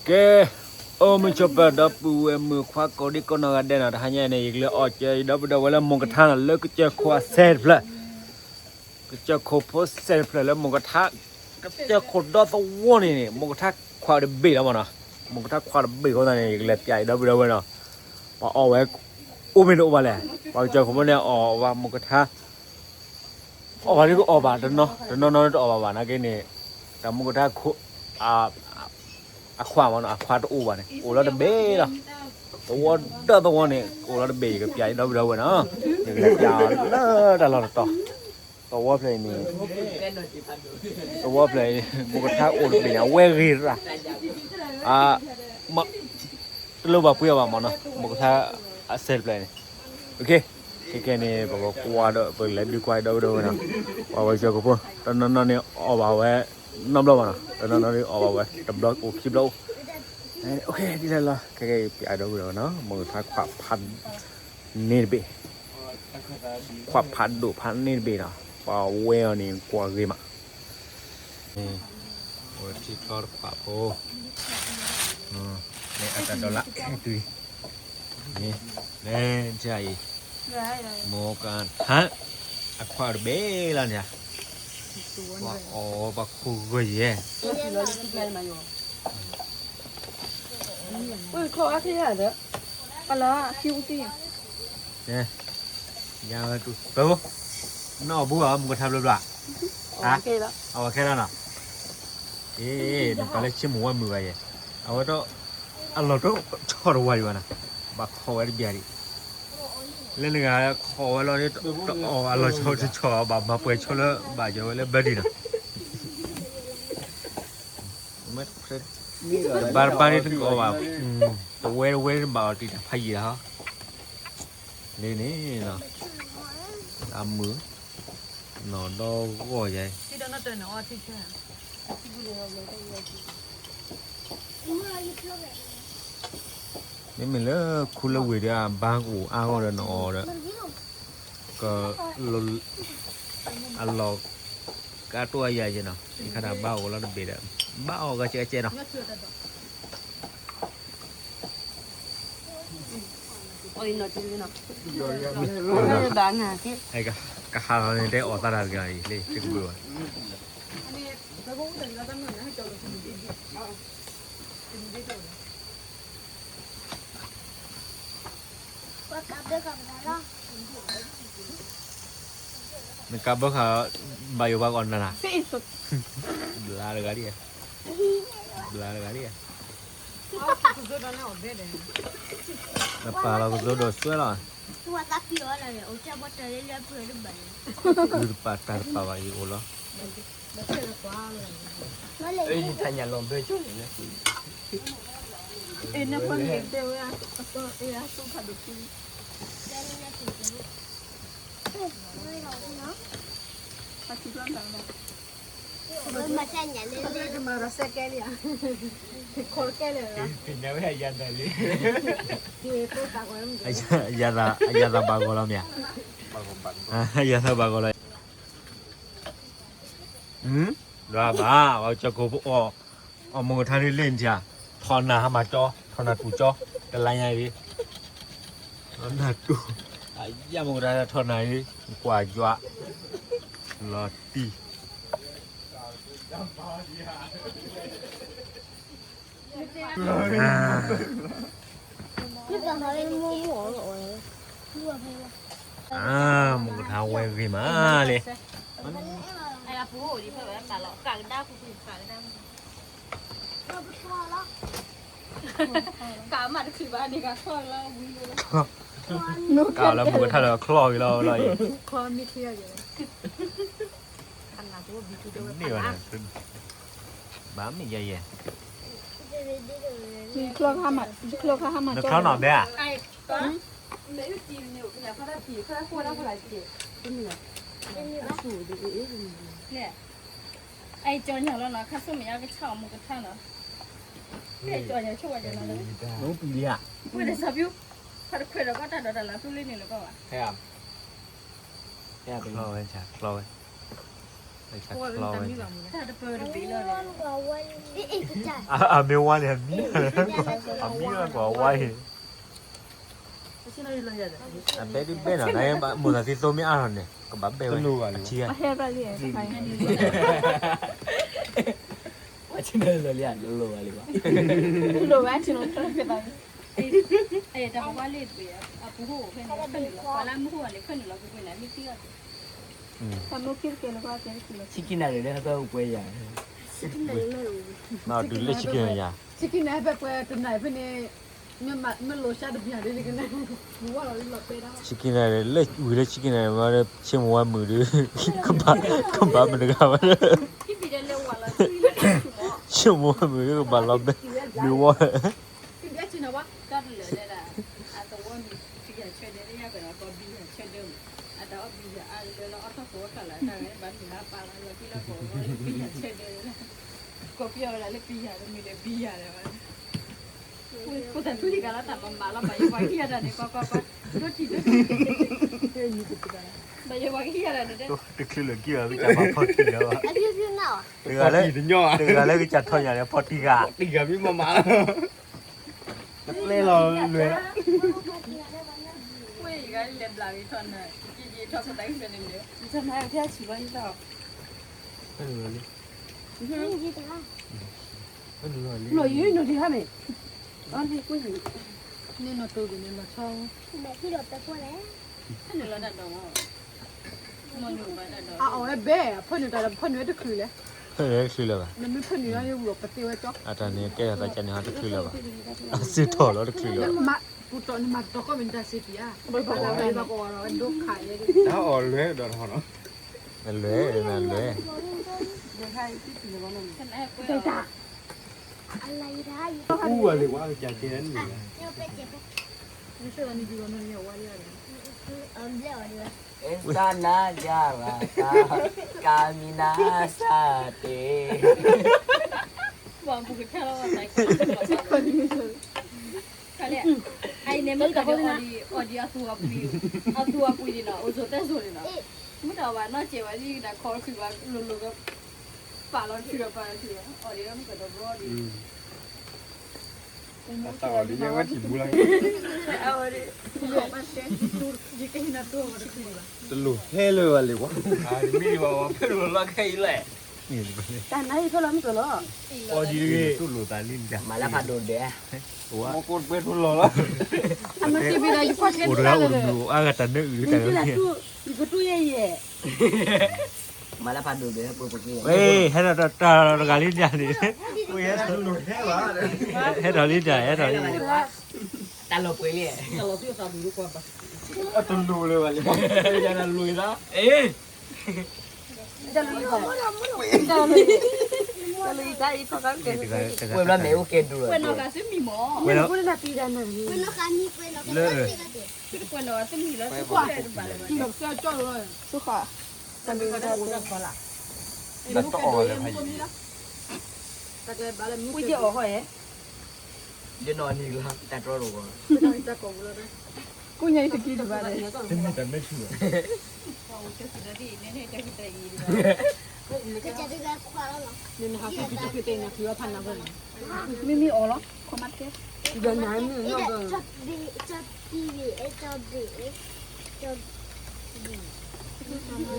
ကဲ, အိၣ်မုာ်ဆိးပၢၤ ဒီပုၢ်ဝဲၢ်မုၣ်ခွါကိးဒံကိးနီၢ်ဂၤဒဲးနီၤ, တဟါညါအံၤန့ၣ် ယကလဲၤအီၣ်ကၢၤယဒီပုၢ်ဒီဝဲၢ်လၢမိၢ်ကထါနီၤ, လၢကစၢၢ်ခိၣ်အစဲးတဖျၢၣ်, ကစၢၢ်ခိၣ်ဖိစဲးတဖျၢၣ်လၢမိၢ်ကထါ, ကစၢၢ်ခိၣ်ဒီသဝီန့ၣ်န့ၣ် မိၢ်ကထါခွးတဘ့ၣ်လီၤမးနီၤ, မိၢ်ကထါခွးတဘ့ၣ်အဃိသတးန့ၣ် ယကလဲၤပျးယဒီပုၢ်ဒီဝဲၢ်နီၤ, ပှၤအီၣ်ဝဲ အိၣ်မ့ၢ်တအိၣ်ဘၣ်လဲၣ်, ပှၤကစၢၢ်ခိၣ်ဖိန့ၣ် အီၣ်ဘၣ်မိၢ်ကထါ အီၣ်ဘၣ်ဒ်ကအီၣ်ဘၣ်, တနီၤတနီၤတအီၣ်ဘၣ်ဘၣ်နာ်က့န့ၣ်, တၢ်မိၢ်ကထါခိၣ်, အခွးမးနီၤ, အခွးတအိၣ်ဘၣ်န့ၣ် အိၣ်လီၤတဘ့ၣ်လီၤ, သဝီဒီသဝီန့ၣ် အိၣ်လီၤတဘ့ၣ်, ယကပျးယဒီပုၢ်ဒီဝဲၢ်နီၤ, ယကလဲၤပျးလၢတၢ်လီၢ်တတီၤ, သဝီဖျၢၣ်အံၤန့ၣ်, သဝီဖျၢၣ်အံၤ မိၢ်ကထါအိၣ်တဘ့ၣ်ညါ ဝဲဂ့ၤရၣ်, တလိၣ်ဘၣ်ပှ့ၤအီၤဘၣ်မးနီၤ, မိၢ်ကထါအစဲးတဖျၢၣ်န့ၣ်, ခဲကဲန့ၣ် ပကကွၢ်ဒီး ပကလဲၤဒုးကွၢ်ဒီပုၢ်ဒီဝဲၢ်နီၤ, ပှၤဝဲကစၢၢ်ခိၣ်ဖိ တနီၤနီၤန့ၣ်အီၣ်ဘၣ်ဝဲ နီတဘျီဘၣ်နီၤ, တနီၤနီၤန့ၣ်အီၣ်ဘၣ်ဝဲ တဘျီအိၣ်ခံဘျီအိၣ်, ဒ်လဲၣ်လီၤ, ခဲကဲပျးဒီပုၢ်ဒီဝဲၢ်နီၤ, မိၢ်ကထါခွးဖးန့ၢ်တဘ့ၣ်, ခွးဖးဒိၣ်ဖးန့ၢ်တဘ့ၣ်နီၤ, ပှၤဝဲအီၤန့ၣ်ကွၢ်ဂ့ၤမး ဝဲထံချီတခွးဖိ, န့ၣ်အတၢ်ဒီးလၢတုၤ, န့ၣ်အံၤ, မိၢ်ကထါ, အခွးတဘ့ၣ်လီၤန့ၣ်, ပှၤအီၣ်ပှၤခိၣ်ဂီၤယဲၢ်, ယဝဲတူၢ်, နီၢ်အီၣ်ဘူးဧါ မိၢ်ကထါဘျီဘျီ, အဝဲခဲလၢာ်နီၤ, အ့ နပာ်လၢဆ့မိၢ်ဝဲမုာ်ဘၣ်ယဲၢ်, အဝဲဒၣ်, အလီၢ်တဆီတဝါဒံးဘၣ်နီၤ, ဘၣ်ခိးဝဲတဘျီဒံး, လၢနဂၤခိးဝဲလီၤန့ၣ် တအီၣ်အလီၢ်ဆီတဆီ ဘၣ်မၤပှဲၤဆိလၢဘၣ်ယီၤဝဲလၢဘၢဒံးနီၤ တဘၣ်တဘၣ်န့ၣ်တကအီၣ်ဘၣ်, တဝဲတဝဲတဘၣ်အီၤတံၢ်တၢ်ဖးယံာ်လီၤ, လၢန့ၣ်, အမုာ်, နီၢ်ဒီဂီၢ်ယဲၢ်, မ့မ့ၢ်လၢခူလၢဝ့ၢ်ဒီးအဘါကအိၣ်အါဂီၢ်ဒီးနအီၣ်ဒီး, က, အလီၢ်, ကါတိၢ်အယၤယဲၢ်နီၤ, ယခါဒၣ်ဘါအိၣ်လီၤတဘ့ၣ်ဒီး, ဘါအီၣ်ဂၤကဲကဲနီၤ ကဟးလီၤန့ၣ် တဲအီၣ်သးတၢ်တဂၤအံၤလၢတကဘုးဘၣ်, နကဘၢဃာ်, ဘၣ်ယိၣ်ဘၣ်ကီးနၤနၤ, ဘျါတဂၤလံ, ဘျါတဂၤလံ, နပာ်လီၤကသိဒီးစွဲလီၤ, ဒုးတပာ်တၢ်တပာ်ဘၣ်အံၤအိၣ်လီၤ, တၢ်ညၣ်လီၤဘၢကၠိန့ၣ်, ယၤသးဘၣ်ဂီၤလီၤမ့ၢ်ဧါ, ယၤသးဘၣ်ဂီၤလီၤ, လီၤဘၣ်, ကၠီကိးဖိအီၣ်, အီၣ်မိၢ်ကထါဒ်လဲၣ်နထံၣ်ဧါ, ထီၣ်နၢ်ဟါမၢ်ကၠီ, ထီၣ်နၢ်တူၢ်ကၠီ, တလါညါအံၤ, ထီၣ်နၢ်တူၢ်, ယမိၢ်ကထါထီၣ်နၢ်အံၤ, ကွၢ်ယွၤ, လီၤတံၢ် မိၢ်ကထါဝဲဂ့ၤမးလံ, ကးလၢမိၢ်ကထါလၢချီၣ်ဂ့ၤလီၤလီၤအံၤ, န့ၢ်ဘၣ်န့ၣ်, ဘၣ်မ့ၢ်ယဲယဲ, နချီၣ်နီၢ်ဘဲဧါ, အကၠီညါလီၤနီၤ, ခါဆူမဲာ်ညါကဆၣ်အီၣ်မိၢ်ကထါနီၤ, ကၠီညါဆိၣ်ဝဲကၠီနီၤ, ပှ့ၤဒီးစီၤပျူ, ခါတခွဲးဒီးဘၣ်တၢ်ဒိးတၢ်လၢသူလ့န့ၣ်လၢၤကီၢ်ဘၣ်, ချီၣ်ဝဲ, ချီၣ်ဝဲ. ချီဝဲ အမ့ၢ်ဝါန့ၣ် အမံ အမံလီၤကွၢ်ဝါအံၤ အဘဲဒ်ဘဲနီၤ နမိၢ်သးသံသိမ့ၢ်အါထီၣ်န့ၣ် ကဘၣ်ဘဲဝဲ အထံဂၤ အဆ့ၣ်နီၤလၢလံ တလိၣ်ဘၣ်လံဘၣ် တလိၣ်ဘၣ် ဆ့ၣ်နီၤ တၢ်ဖဲသး တၢ်ပှၤလၢအပူၤဟိၣ်ဖဲန့ၣ် ခၢၣ်နုာ်လီၤ ပှၤလၢမုၢ်ဟိၣ်အန့ၣ် ခၢၣ်နုာ်လီၤကွ့ၢ်ကွ့ၢ်န့ၣ် မ့ၢ်သံအီၤ ဆံခံနၤရံၣ်လၢဟဲပၢအိၣ်ပှဲၤယၤ မၤဒုးလၢဆံခံနၤရံၣ်ယၤ ဆံခံနၤရံၣ်ဟဲပၢပှဲၤတနၤရံၣ်ဖဲန့ၣ် မ့ၢ်လိာ်စှၤတဘျီဒ်န့ၣ်ကနၣ် ဆံခံနၤရံၣ်လၢဝံၤလၢဆံခံနၤရံၣ်မး ဆ့မိၢ်ဝါမုၣ်ဒုး ကဘၣ် ကဘၣ်မတၤတဂၤဘၣ် ဆ့မိၢ်ဝါမုၣ်ဒုး ကဘၣ်လီၤဘဲ မ့ၢ်ဝဲ တၢ်တလၢာ်ဒဲဒၣ် အသဝီမံၤ ဘံယၤဆၢဒဲး တယၢ်ကဒီးကီးဘံယၤဆၢဒဲးမး အတၢ်အီၣ်ဘံယၤအါလၢလၢအီၣ်ထီၣ်သဝီထီၣ်လၢတၢ်ဝဲ ဘၣ်မုၢ်လၢပာ်လီၤက့ၤလၢကီးဝဲလၢဘံယၤဆၢဒဲးလၢ ကီးပယီၤဝဲဒၣ်လၢဘံယၤတမံၤဒီးဘံယၤဒီးဝဲ ဖိသၣ်ထူလံၤဂၤလၢတၢ်မၤမၤလီၤ ဘၣ်ယိၣ်ပှၤကဟံးယၤတၢ်န့ၣ် ကွၢ်ကွၢ်ကွၢ် ဒိၣ်ထံးဒိၣ်ထံး ဘၣ်ယိၣ်ပှၤကဟံးယၤတၢ်န့ၣ် တချုးလၢာ်ကံၢ်ဘၣ် ကစၢ်ဘၣ်ဖီၣ်တံၢ်လီၤဘၣ် တဂၤလၢ တဂၤလၢကစၢ်ထီၣ်ညါန့ၣ် ဖီၣ်တံၢ်ဂၤ တပျဲလီၤလွဲၢ်လီၤ ဝဲအံၤဂၤလဲၤဘျးက့ၤထီၣ်နၤ က့ၤက့ၤထီၣ်ဖိသၣ်ကဖျၢၣ်န့ၣ်လဲၤ လီၤယိၤနီၢ်ဒံးဟါန့ၣ် န့ၣ်နီၢ်တိၢ်က့ၤန့ၣ်လီၤဆီ ဖဲန့ၣ်လီၤတၢ်ဒီး အအီၣ်ဝဲဘဲ ဖဲန့ၣ်တၢ်ဒီးဖဲန့ၣ်ဝဲတချုးလဲၣ် ဖဲန့ၣ်ဝဲတချုးလၢၤဘၣ် နမ့ၢ်ဖဲန့ၣ်လီၤ ယဝံၤအီၤပသ့ဝဲကၠီ အတၢ်န့ၣ်ကဲထီၣ်သးကန့ၣ်ဟီတချုးလၢၤဘၣ် အစ့ထီၣ်လီၤတချုးလၢၤဘၣ် ပူၤတီၢ်နမၤတတီၤကီၢ်မ့ၢ်တၢ်စ့ပံၤဧါ ဘၣ်ကဝီၤဒီးဒိၣ်ခးယဲ တၢ်အီၣ်လွဲဒီးထီၣ်နီၤ အလွဲ အလွဲ တၢ် အူဝဲလၢဝဲကစၢ်ကဲန့ၣ် Esta nayara ka kamina sate. ခါလဲၣ် အအံၤန့ၣ်မ့ၢ်ကဒီးအီၤဒ် အီၤဒ်အသူအပှံၤ အသူအပှံၤန့ၣ်နီၤ အိၣ်စိၤတဲစိၤန့ၣ်နီၤ မ့ၢ်တၢ်ဘၣ်နီၢ်ကဲဝဲလံ ကဒၣ်ခီတချုးဘၣ် လိၤလိၤက ပာ်လီၤတချုးဒီး ပာ်လီၤတချုးဒီး အီၤဒ်မ့ၢ်ကဒီးဘျီဒ် တၢ်အီၣ်ဒ်ယဲဝဲထံၣ်ဘူးလီၤ တလိၣ်ဟဲလၢၤဘၣ်လံကွၢ် မ့ၢ်ဘၣ်ဝဲဖဲလိၤလီၤခဲအံၤလဲၣ် တၢ်နါအံၤဖဲလီၤမ့ၢ်ကလီၤ အီၤဒ်တဂ့ၤ မၤလၢဖးဒိၣ်ဒဲး မ့ၢ်ကိးတပှဲၤထိလီၤလီၤ အမ့ၢ်က့ၤဘၣ်ဒီး ယကွၢ်ထဲတၢ်လၢ အိၣ်တဂၤအိၣ်တမုာ် အိၣ်အါဂၤတၢ်နၢအုၣ်တၢ်ဂၤ ယကတူၢ်ယဲယဲ မၤလၢဖးဒိၣ်ဒဲး ပှဲၤပှဲၤက့ၤ ဝဲ ဟဲထီၣ်တၢ်တဂၤလံတၢ်န့ၣ် ဝဲ ဟဲထီၣ်လံတၢ် ဟဲထီၣ်လံ တၢ်လီၤပှဲၤလံ အတလိၤလၢၤဘၣ်လံ တၢ်လိၤလံ တၢ်လိၤလံ တၢ်လိၤလံ တၢ်အံၤခီခါကဲ ပှဲၤဘျီမဲာ်အိၣ်ကဲဒိၣ်လီၤ ပှဲၤနီၢ်ကါသမံၤမး ပှဲၤနီၢ်ကါသမံၤလီၤ ပှဲၤနီၢ်ကါသမံၤလီၤ တၢ်တအီၣ်လၢဖးယံၤ ဝံယဲအီၣ်ဃီယဲ ယနီၢ်နံၤလီၤ တၢ်တြီတဝီ ကိးညါအံၤတကံတဘၣ်ဒီး တမ့ၢ်တၢ်မဲာ်ထူၣ်ဘၣ် မ့မ့ၢ်အီၣ်လီၤ ခီမးတကဲ ဒီးနၤမ့ၢ်နီၢ်က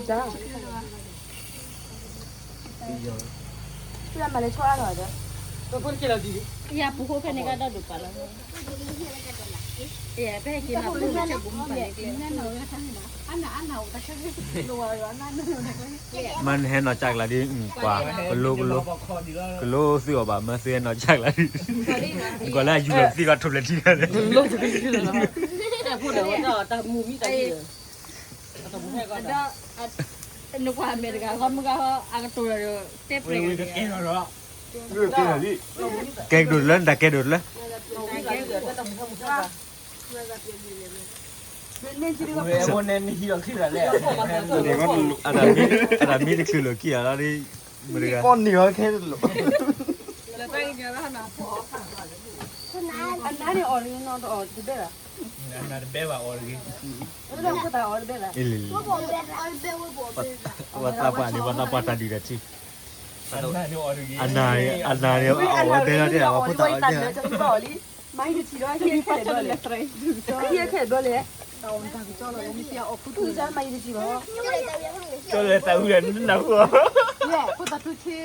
မ့ၢ်လဲၤဆီအါလီၤဒီး ယၤပူၤဃိဖဲန့ၣ်ကဒီးဒိၣ်ပာ်လီၤ မ့ၢ်နဟဲနီၢ်ကၢ်ကျါဒ် ကွၢ် ကလိ ကလိ ကလိသုးအီၣ်ဘၣ်မၢသုဟဲနီၢ်ကၢ်ကျါဒ် နကွၢ်လၢအယူၤလီၤသံဘၣ်ထိၣ်ဖျဲးထံခါန့ၣ် နကွၢ်အမဲာ်တဂၤဃီမုၢ်ဂၤဃီ အကတိၤဒီးတဲပျဲၤက့ၤ ကဲကဒိၣ်လၢ နတၢ်ကဲဒိၣ်လၢ အတၢ်မံတချုးလိာ်ခံဂၤလီၤဒ် မုၢ်တဂၤ အနါန့ၣ်အီၣ်လံနီတအီၣ်တဘဲၣ်ဘၣ် အနၢ်တဘဲဘၣ်အီၤတဂ့ၤ. အီၤတဘဲဘၣ်. အ့လံ, ပှၤသးပှၢ်န့ၣ် ပှၤသးပှၢ်တၢ်ဒုးတၢ်ထံ, အနၢ်န့ၣ် အနၢ်န့ၣ် အီၤဝဲဘဲလီၤတဲ ပှၤဖိသၣ်အီၤတဲ မၤအံၤတထံၣ်ဒီး ဟဲခဲဘျီလဲၣ်, ဟဲခဲဘျီလဲၣ်, မၤအံၤတထံၣ်ဘၣ်, ကၠီလၢတၢ်အုးနၢ်ဟူ, ဖိသၣ်ထူဆ့,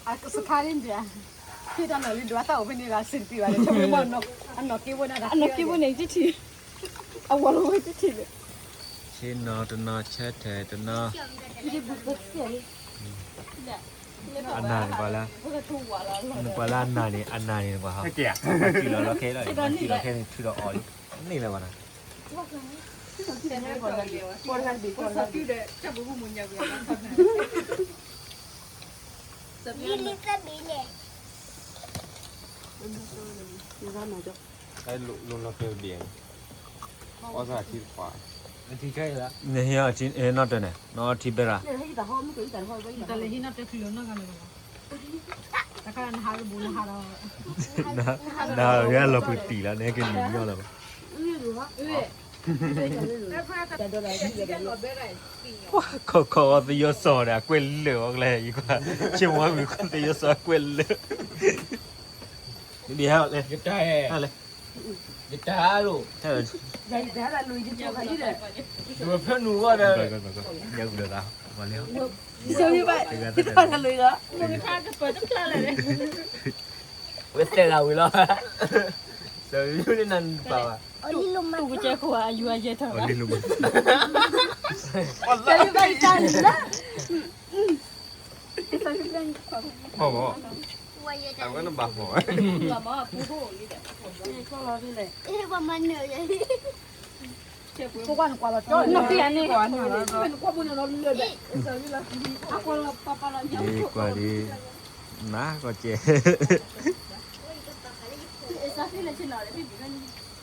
အစခါန့ၣ်, ထံၣ်တၢ်နီၢ်လံဒွးသၣ်အိၣ်ဖဲန့ၣ်ဂၤစံးတပံၤဘၣ်န့ၣ်, အနီၢ်က့ဖိန့ၣ်တထံၣ်, အဝဲလီၤဝဲတထံၣ်န့ၣ်, ဆ့နီၤတနီၤ ဆၢထၢၣ်တနီၤ, အနၢ်န့ၣ်ပှၤလၢ, နပှၤလၢအနၢ်န့ၣ် အနၢ်န့ၣ်ပှၤဟီ, ပှၤစံၣ်လီၤလီၤခဲလီၤ, ပှၤစံၣ်လီၤခဲန့ၣ်ထုးဒီးအီၤလံ, န့ၣ်လၢၤဘၣ်နီၤ နဟ့ၣ်အီၤထံနီၣ်တၢ်န့ၣ် နီၣ်ထံဘဲရၤ, နဟဲလီၤပှ့ၤတံၢ်လီၤ နဟဲက့ၤနုာ်ညီလီၤဘၣ်. ပှၤခီခီအီၤသယီစီၤဒီး အကွဲးလၢာ်အီၤကျဲ ယကွၢ် ဆ့မိၣ်ဝါမုၣ်ခီသယီစီၤအကွဲးလၢာ်, ဒ်ဟဲလီၤလဲၣ်, ဟဲလီၤလဲၣ်, ယတၢ်လိၤ, ယဖဲနုာ်ဝဲဒီး, ယကဒီးသး, ပှၤလၢ, ယတၢ်လိၤဒီး, ဝဲသဲဂၤဝံၤလီၤ, တၢ်လိၤနပာ်ဘၣ်, တူၢ်ကစဲခိၣ်အယူၤအယဲၢ်ထီၣ်, တၢ်လိၤဘၣ်ယတၢ်လိၤလီၤ. ဟီၣ်ဘၣ်, အဝဲနဘၣ်ဟီၣ်, နကွၢ်န့ၣ်, ယကွၢ်ဒ်, နကီကဲ,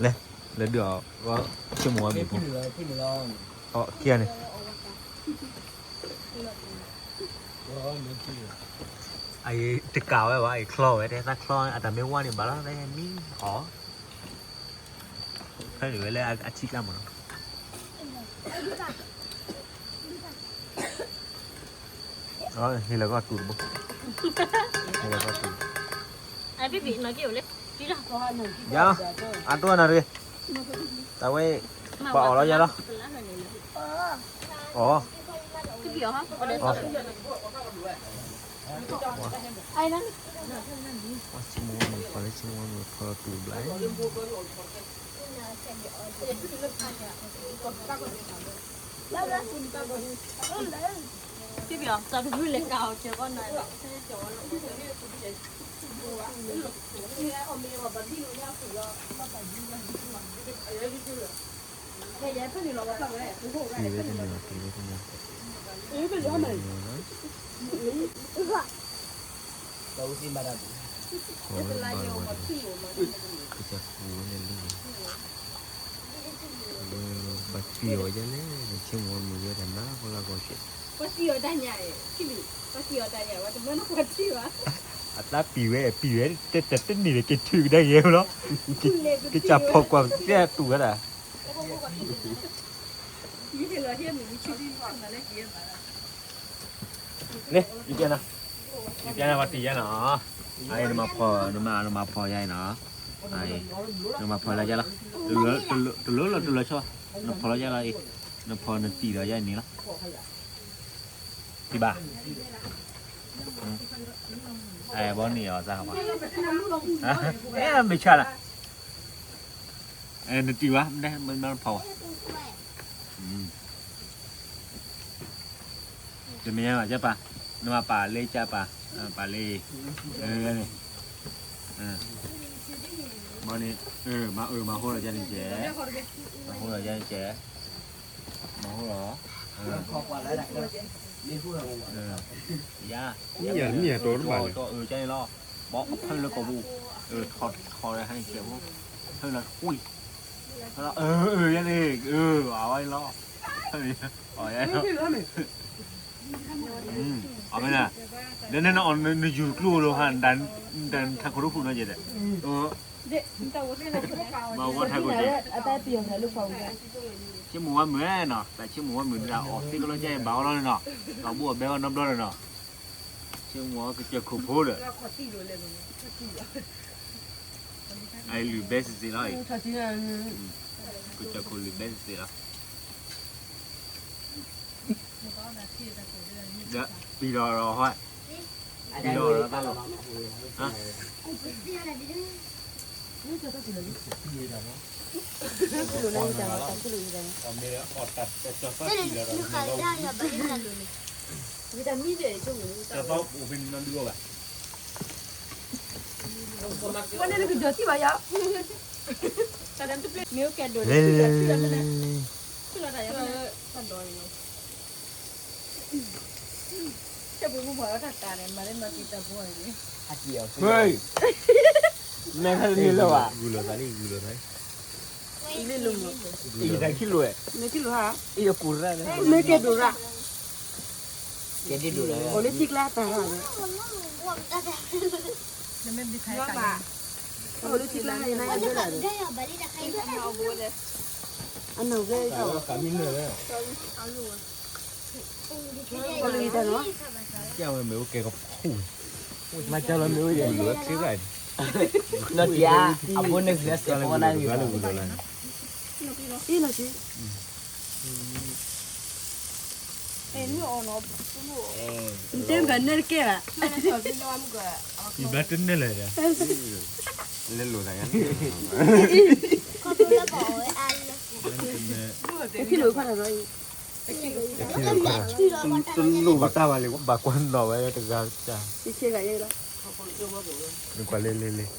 လဲၤ, လဲၤဒုးအီၤ, ဆ့မိၣ်ဝါမုၣ်ဖိ, အီၣ်ခံဂၤန့ၣ် အံၤတကးဝဲဘၣ်, အံၤချီဝဲ, တဲသးချီ, အတၢ်မ့ၢ်ဝါန့ၣ်ဘၣ်လီၤ, မံအီၤ, ဖဲန့ၣ်ဝဲလၢအထံကျါမးနီၤ, ဟ့ၣ်လီၤကီၢ်တူာ်တဘိ, ဟ့ၣ်လီၤကီၢ်တူာ်, ယၤ, အတိၢ်နၤတဂ့ၤ, တၢ်ဝဲ, ပှၤအီၣ်လီၤယၤလီၤ, အီၣ် ပှၤဆိကမိၣ်မ့ၢ် ပှၤလၢဆိကမိၣ်မ့ၢ်ဖီလီၤတူာ်ဘျါ, က့ၤဝဲတန့ၢ်ဘၣ်, က့ၤဝဲတန့ၢ်ဘၣ်, က့ၤဝဲတန့ၢ်ဘၣ်, က့ၤဝဲတန့ၢ်ဘၣ်, ကစၢ်ကူဝဲလၢလံ, ဘၣ်တံၢ်အီၤယဲလဲၣ်, နဆိကမိၣ်မုာ်ဝဲတနၤဃီလၢကီၢ်စဲး, အတၢ်ပံာ်ဝဲ ပံာ်ဝဲ, တတန့ၢ်ဒီး ကထုးကဒါက့ၤလီၤ, ကစၢ်ဖီကွၢ်ကဲတူာ်ဝဲဒၣ် န့ၣ်, ယကဲနၤ, ယကဲနၤ ပှၤတံၢ်ယဲနီၤ, အအံၤ နမၤဖီ, နမၤ, နမၤဖီယဲအံၤနီၤ, အအံၤ, နမၤဖီလၢယဲလီၤ, တလိၣ်လၢတလိၣ်ဆီ, နဖီလၢယဲလီၤအံၤ, နဖီနတံၢ်ဒီးယဲန့ၣ်လီၤ, တံၢ်ဘၣ်, အဲဘီန့ၣ်အီၤသးဘၣ်, အဲမ့ၢ်ဆါလၢ နတံၢ်ဘၣ်, မ့ၢ်ဖီဘၣ်, တမ့ၢ်ယဲဘၣ် ကပာ်, နမၤပာ်လၢကပာ်, ပာ်လၢ, န့ၣ်, မ့ၢ်န့ၣ်, မၤအၢမၤဟိလီၤယဲန့ၣ်ကဲ, မၤဟိလီၤယဲန့ၣ်ကဲ, မၤဟိလီၤ, ယၤ, မ့ၢ်ယၤတဘၣ်န့ၣ်, အၢကဲန့ၣ်လီၤ, ဘီအဖၢလၢကီၢ်ပူၤ, ထီထီဟဲန့ၣ်ကဲဖိ, ဖၢလၢကွံာ် အၢ အၢ ယဲန့ၣ် အၢ အဝဲလီၤ, အၢ ယဲန့ၣ် အမ့ၢ်, နနနအီၣ်နယူၤကျိလိၤဟါ, နထးခိၣ်တဖုနီၤယဲၢ်ဒီး, မၤဝဲထးခိၣ်ကဲ, ဆိကမိၣ်ဝဲမုာ်နီၤ, တၢ်ဆိကမိၣ်ဝဲမုာ်ဒၣ်အီၣ်သ့ကလီကဲဘၣ်အီၤလီၤနီၤ, ဒီးဘူၣ်အီၣ်ဘဲအီၤနီတဘျီဒီးနီၤ, ဆိကမိၣ်ဝဲကစၢၢ်ခိၣ်ဖိဒီး အလုၢ်ဘဲစ့ၢ်စ့ၢ်လီၤ, ကစၢၢ်ခိၣ်လုၢ်ဘဲစ့ၢ်စ့ၢ်လီၤ, ဒီးပံၤဒီးဟီ, ပံၤဒီးတၢ်လီၤ, ဝဲန့ၣ်လၢကဒီးသံဘၣ်ယၤ, မ့ၢ်အိၣ်ကဲဒိၣ်လၢ လဲၤလဲၤလဲၤလဲၤ, တၢ်ပူၤမုၣ်ဖီၣ်လီၤတၢ်တၢ်န့ၣ် မၤလၢနီၢ်တံၢ်တၢ်ဘီန့ၣ်, ဟဲ, မဲာ်ဖဲတန့ၢ်လၢၤဘၣ်, ဂုာ်လီၤသးလံ ဂုာ်လီၤသးလံ, အံၤတၢ်ခံလိာ်ဝဲ, မ့ၢ်ခံလိာ်ဟါ, အံၤအကူၣ်ရၣ်, မ့ၢ်ကဲဒိၣ်ရၣ်, ကဲဒိၣ်ရၣ်, အိၣ်လၢထံကျါတၢ်ရၣ်ဝဲ, အိၣ်လၢထံကျါနၤယဘဲလၢ်ဒီး, အနီၢ်ဝဲ, ကၢ်ဝဲမ့ၢ်အိၣ်ကဲကဖူ, မၤကၢ်လီၤမ့ၢ်အိၣ်ယဲၢ်, နီၢ်တံၢ်ဧါ, အဘိန့ၣ်ဂုာ်လၢစဲးဖီနၤဂ့ၤလီၤ, အံၤနီၢ်တံၢ်, နတဲမ့ၢ်ကနဲၣ်တကဲဘၣ်, ယဘၣ်တနဲၣ်လၢၤဒီး, လဲၤလိာ်သးယါ, တခံလိာ်ခီၣ်ထီၣ်နီၤအံၤ, တလိၣ်ဘၣ်တၢ်ဘၣ်လံ, ဘၣ်ကွၢ်နီၣ်ဝဲတဂၤစၢ်, နကွၢ်လဲၤလဲၤလဲၤ,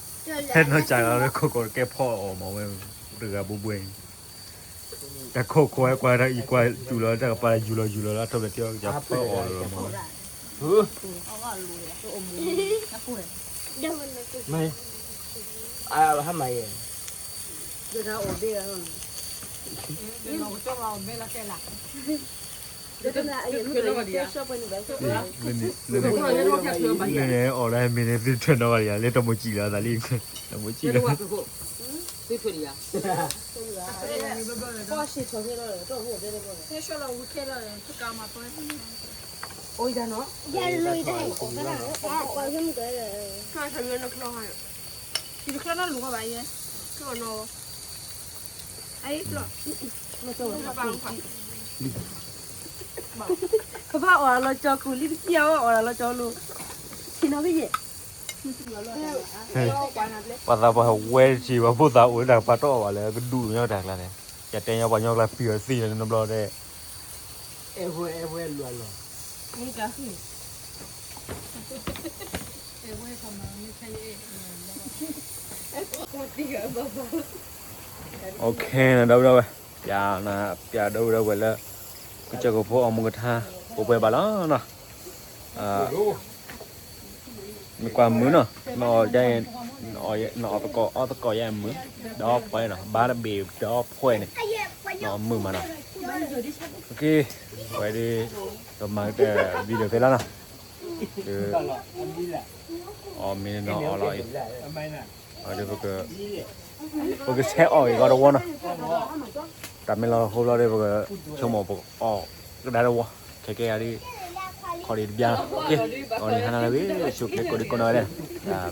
ဟဲနီၢ်စၢ်လီၤလၢခိၣ်ကိာ်တကဲဖီအီၣ်မးဝဲ, တဂၤဘိဘှဲ, တၢ်ခိၣ်ခိၣ်ဝဲကွၢ်တၢ်အံၤကွၢ်ယူၢ်လီၤ တၢ်ကပၤယူၢ်လီၤယူၢ်လီၤလၢအထီၣ်ပျဲၢ်ထံအီၣ်ကစၢ်ဖၢအီၣ်လီၤမး, ဟါမၤယဲၢ်, လၢန့ၣ်အီၣ်လၢမ့ၢ်န့ၣ် သုထွဲနီၣ်ဂၤဒံးယါ လၢတမိၢ်စံၣ်လီၤသးလံ, တမိၢ်စံၣ်လီၤ, ကဘၣ်အီၣ်လီၤကၠီကူၣ်လံ ပစံၣ်အီၣ်အီၣ်လီၤကၠီလိၤ, ဆ့ၣ်နီၤဖဲယဲၢ်, ပှၤသးပှၢ်ဝဲတထံၣ်ပှၤဖိသးအိၣ်တၢ်ကပၤတအီၣ်ဘၣ်လၢကဒူၣ်ညီတၢ်ကျါန့ၣ်, ယတဲညီပှၤညီကျါပံၤအီၤသ့ၣ်ညါနီတဘျီဒီး, အဲၣ်ဝဲအဲၣ်ဝဲလူၤအလီၢ်, အိၣ်ခ့ ဒီပုၢ်ဒီဝဲၢ်, ပျးဒီပုၢ်ဒီဝဲၢ်လၢ ကစၢၢ်ခိၣ်ဖိအီၣ်မူကထါ ပှဲၤပှဲၤဘၣ်လီၤနီၤ, မ့ၢ်ကွၢ်မုာ်နီၤ, နအီၣ်သကိးအီၣ်သကိးယဲၢ်မုာ်, ဒီးဖှဲးနီၤ ဘၣ်တဘ့ၣ်ဒီးဖှဲးန့ၣ်, နအီၣ်မုာ်မးနီၤ, ဝဲဒၣ် ပမၤကတၢၢ် video ဖဲလီၤနီၤ, အီၣ်မ့ၢ်နီၤအီၣ်လီၤအံၤ, ဒီးပက ပကဆဲးအီၣ်ဂ့ၤကီးတဝီနီၤ, တၢ်မ့ၢ်လီၤဟိဘျီဒီး ပကဆိကမိၣ်ပကအီၣ်ကဒါတဝီ, ခဲကဲယၤဒ် ခီဒံးတဘျါလီၤ, ကီးနံၤဟါနၤလၢဂ့ၤ ဆိၣ်ခဲကိးဒံးကိးနီၢ်ဂၤဒဲး, တၢ်